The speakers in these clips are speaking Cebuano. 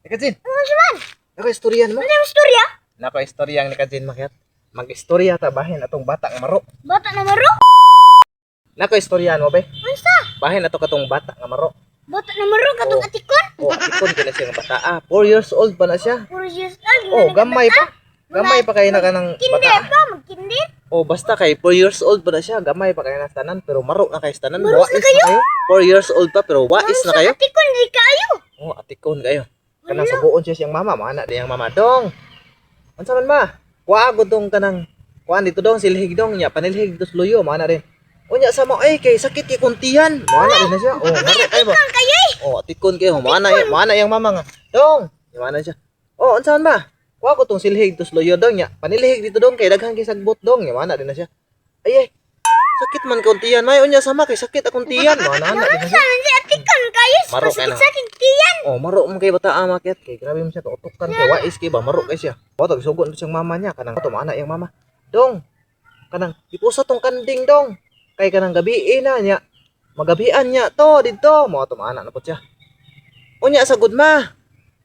Nikajin. Ano man? Nako istorya mo. Ano yung istorya? Nako istorya ang Nikajin, makyat. Mag-istorya ta bahin atong bata nga maro. Bata na maro? Nako istorya mo be. Unsa? Bahin ato katong bata nga maro. Bata na maro katong Oh. atikon? Oh, atikon kay na siya nga bata. Ah, 4 years old pa na siya. 4 years old. Oh, gamay pa. Gamay pa kay na kanang Kinder bata. pa, magkinder. Oh, basta kay 4 years old pa na siya, gamay pa kay na tanan pero maro na kay tanan. Maro na Wais na kayo. 4 years old pa pero wais na kayo. Atikon di kayo. Oh, atikon kayo. Kanang subuon siya siyang mama, maana di ang mama dong. Unsa man ma? Kuha ko dong kanang kuan dito dong silhig dong nya panilhig dos luyo maana din. Unya sa mo ay kay sakit kay kuntihan. Maana din na siya. Oh, maro kayo ba? Atikon kayo eh. Oh, atikon kayo. Maana maana yang mama nga. Dong, maana siya. Oh, unsa man ma? Kuha ko tong silhig dos luyo dong nya. Panilhig dito dong kay daghan kay sagbot dong nya maana din na siya. Ay ay. Sakit man kuntihan. May unya sama kay sakit akong tiyan. Maana din na Unsa siya. man si atikon kayo? Maro kayo na. Sakit tiyan. Oh, maro man kay bata makyat kay grabe man siya kautukan kay wais kay ba maro kay siya. Boto gisugo na siyang mama niya kanang ato maana iyang mama. Dong, kanang ipusa tong kanding dong. Kay kanang gabi na niya. Magabian niya to didto mo ato maana na po siya. Unya sa gud ma.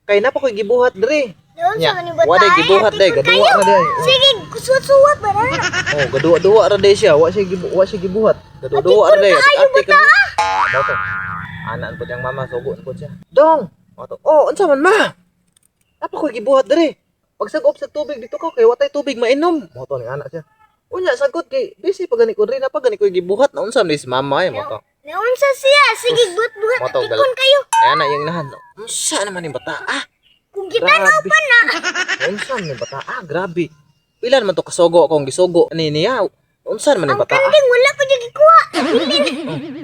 Kay napa koy gibuhat diri. Unsa Nya, man yung bata? wa day eh, gibuhat day, atikon gaduwa kayo. na day. Sige, suwat-suwat ba na? Oh, gaduwa-duwa ra day siya, wa siya gibuhat. Gaduwa-duwa ra day. Atikon kayo, Ate ka. Mo to. Anan po niyang mama, sugo po siya. Dong! Mo to. Oh, unsa man ma? Napa ko'y gibuhat diri? Pagsag-op sa tubig dito ko kay watay tubig mainom. Mo to ni anak siya. Unya sagot kay busy pa gani ko diri napa gani ko'y gibuhat na unsa man ni si mama ay mo to. Naunsa siya? Sige, buhat-buhat Moto, atikon kayo. Ay ana yung inahan. Unsa naman ni bata ah? Kung gitanaw Grabe. pa na. Unsa man ni bata ah? Grabe. Pila naman to kasugo akong gisugo ani niya. Unsa naman ni Ang bata ah? kanding wala pa jud gikuha.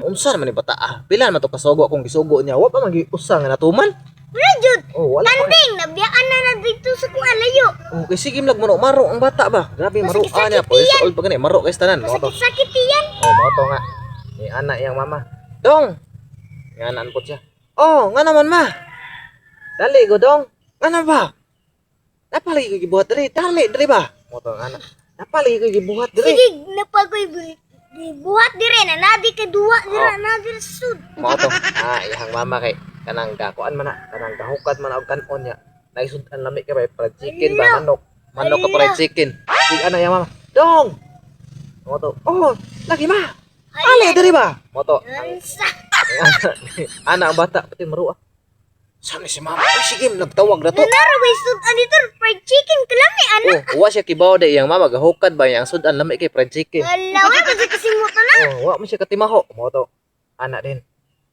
Unsa naman ni bata ah? Pila naman to kasugo akong gisugo niya. Wa pa man usa nga natuman. Wala jud. Oh, wala pa. Kanding nabiyaan na na dito sa kuha layo. Oh, kay sige lag maro maro ang bata ba. Grabe maro Masakit-sakit ah niya. 4 years old pa gani maro kay tanan mo to. Masakit-sakit tiyan. Oh, mo to nga. Ni ana iyang mama. Dong. Nga naan po siya. Oh, nga naman ma. Dali go dong. Nga na ba? Napalagi ko gibuhat diri. Dali diri ba? Mo to nga ana. Napalagi ko gibuhat diri. Sige, napagoy buhat dire na nadi kay duwa dire Oh. na dire sud. Mo to. Ah, iyang mama kay kanang gakuan man na, kanang gahukad man og kanon niya. Naisud-an lami kay ba fried chicken ba manok. Manok ka fried chicken. Sige ana iyang mama. Dong. Mo to. Oh, lagi ma. Ali diri ba? Mo to. Ang Unsa? Ana ang bata pati maro ah. Saan ni si mama? Ay, sige, nagtawag na to. Nara way sud ani to fried chicken kalami ana. Oh, wa siya kibaw day iyang mama gahukad ba iyang sudan lami kay fried chicken. Wala way pa kasimutan na. Oh, wa man siya katimaho. Mo to. Ana din.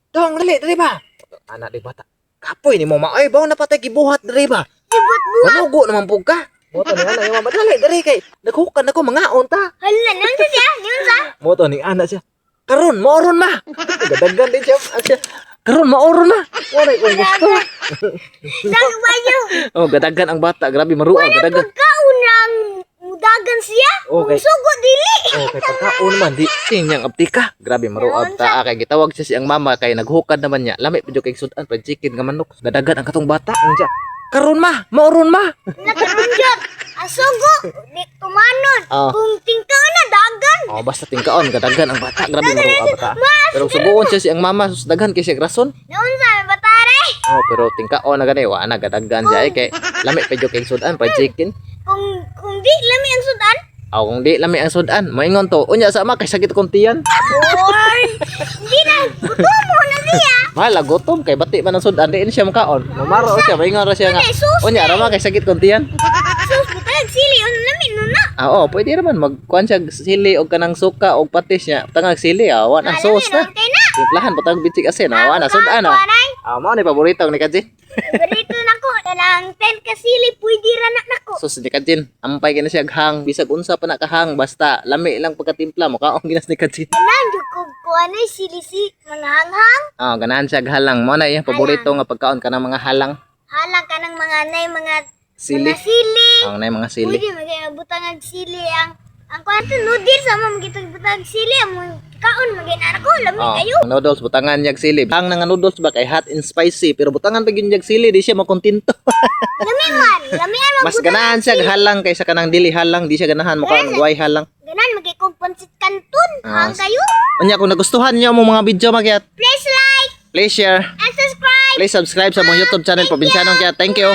Dong, dali, dali ba? Ana di bata. Kapoy ni mo ma. Ay, baw na patay gibuhat diri ba? Buhat-buhat. Manugo naman pug ka. Mo to ni ana iyang mama. Dali, dali kay naghukad nako mangaon ta. Hala, naunsa siya? Naunsa? Mo to ni ana siya. Karon, maoron ma. Gadagan din siya. Ah, siya. Karon, maoron ma. Wala ko gusto. Sang bayo. Oh, gadagan ang bata. Grabe maruag, gadagan. Pagkaon ang mudagan siya. Okay. Kung sugo dili. Oh, kay pagkaon man di tinyang aptika. Grabe maruab ta kay gitawag siya siyang mama kay naghukad naman niya. Lami pa jud kay sudan fried chicken nga manok. Gadagan ang katong bata. Ang siya. Karon ma, maoron ma. Nakarunjot. Asugo. Di tumanon. Ah. Kung tingkaon na dagan. Oh, basta tingkaon gadagan ang bata. Grabe maruab ta. Pero suguon siya siyang mama sus daghan kay siya rason. Naunsa may batare. Oh, pero tingkaon na gani wa na gadagan siya ay kay lami pa jud kay sudan fried chicken. Kung di lami ang sudan. Aw, kung di lami ang sudan, moingon to. Unya sa ama kay sakit kong tiyan. Or di na gutom na siya. Mahala gutom kay bati man ang sudan di siya makaon. Mamaro siya, moingon ra siya nga. Ay, sus. Unya ra ma kay sakit kong tiyan. Sus butang sili on lami no na. Ah, oo, pwede naman magkuan siya og sili og kanang suka og patis niya. Tangag sili, ah, wa na sauce na. Kay na. Timplahan patag bitsik asin, ah, wa na sudan ah. Kuanay. Ah, mao ni paborito ni Kajin. Paborito nako kanang 10 ka sili pwede ra na nako. Sus ni Kajin, ampay kini siya hang bisag unsa pa na kahang basta lami lang pagkatimpla mo kaon ginas ni Kajin. Kanang jud ko kuanay sili si mga hanghang. Ah, ganahan siya og halang. Mao na iyang paborito nga pagkaon kanang mga halang Halang kanang mga nay mga sili. mga sili. Ang nay mga sili. Pwede magay butang ang sili ang kwanto noodles ama magitag butang sili ang kaon magay na ko lami Oh, kayo. ang noodles butangan niyag sili. Hang na nga noodles ba kay hot and spicy pero butangan pa gyud niyag sili di siya makontento. Lami man, lami ang Mas ganahan siya og halang kaysa kanang dili halang, di siya ganahan mo kaon og way halang. Ganan magay kog pansit kanton. Ah, Hang kayo. Unya kung nagustuhan niyo mo mga video magyat, Please like please share and subscribe. Please subscribe sa among YouTube channel, Probinsyano Kaya. Thank you.